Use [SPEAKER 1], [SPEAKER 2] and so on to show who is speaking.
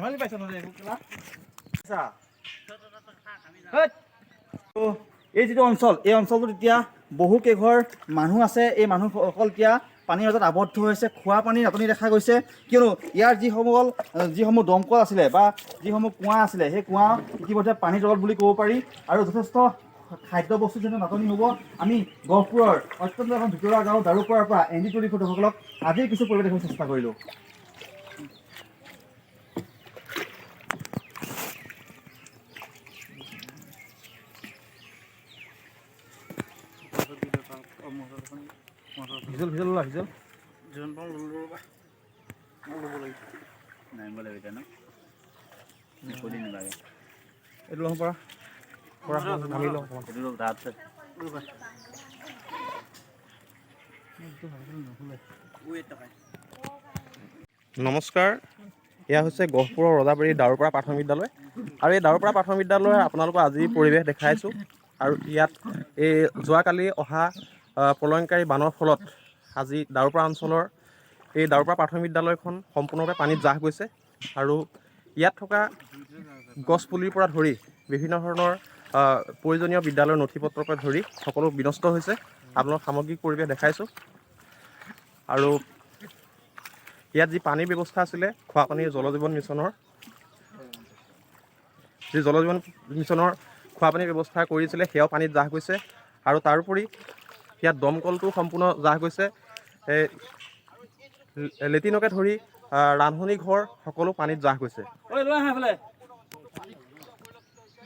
[SPEAKER 1] ধেমালি পাইছ নহ'লে এইবোৰ কেলা। আচ্ছা। হেৎ। তো এই যিটো অঞ্চল, এই অঞ্চলটোত এতিয়া বহু কেইঘৰ মানুহ আছে। এই মানুহসকল এতিয়া পানীৰ মাজত আবদ্ধ হৈছে, খোৱা পানীৰ নাটনি দেখা গৈছে। কিয়নো ইয়াৰ যিসমূহ দমকল আছিলে বা যিসমূহ কুঁৱা আছিলে, সেই কুঁৱা ইতিমধ্যে পানীৰ তলত বুলি ক'ব পাৰি আৰু যথেষ্ট খাদ্য বস্তু যেনে নাটনি হ'ব। আমি গহপুৰৰ অত্যন্ত এখন ভিতৰুৱা গাঁও দাৰুপাৰাৰ পৰা এন ডি টুৱেণ্টি ফটোসকলক আজিৰ কিছু পৰিৱেশ দেখুৱাব চেষ্টা কৰিলোঁ। ভিজল ভিজল ওলা ভিজল।
[SPEAKER 2] যিমান পাৰোঁ ল'লো ৰ'বা, মই ল'ব লাগিব।
[SPEAKER 3] নামিব লাগিব এতিয়া ন মেকুৰী নালাগে।
[SPEAKER 1] এইটো লওঁ পৰা পৰা নামি লওঁ অকণমান।
[SPEAKER 3] সেইটো তাত আছে।
[SPEAKER 2] ৰ'বা,
[SPEAKER 4] নমস্কাৰ, এয়া হৈছে গহপুৰৰ ৰজাবাৰী দাৰুপাৰা প্ৰাথমিক বিদ্যালয় আৰু এই দাৰুপাৰা প্ৰাথমিক বিদ্যালয়ৰ আপোনালোকৰ আজিৰ পৰিৱেশ দেখাইছোঁ। আৰু ইয়াত এই যোৱাকালি অহা প্ৰলয়ংকাৰী বানৰ ফলত আজি দাৰুপাৰা অঞ্চলৰ এই দাৰুপাৰা প্ৰাথমিক বিদ্যালয়খন সম্পূৰ্ণৰূপে পানীত জাহ গৈছে আৰু ইয়াত থকা গছপুলিৰ পৰা ধৰি বিভিন্ন ধৰণৰ প্ৰয়োজনীয় বিদ্যালয়ৰ নথি পত্ৰৰ পৰা ধৰি সকলো বিনষ্ট হৈছে। আপোনালোক সামগ্ৰিক পৰিৱেশ দেখাইছোঁ। আৰু ইয়াত যি পানীৰ ব্যৱস্থা আছিলে, খোৱা পানীৰ জল জীৱন মিছনৰ যি জল জীৱন মিছনৰ খোৱা পানীৰ ব্যৱস্থা কৰিছিলে, সেয়াও পানীত জাহ গৈছে। আৰু তাৰোপৰি ইয়াত দমকলটো সম্পূৰ্ণ জাহ গৈছে। এই লেট্ৰিনকে ধৰি ৰান্ধনী ঘৰ সকলো পানীত জাহ গৈছে।
[SPEAKER 1] ঐ, লৈ আহা এইফালে।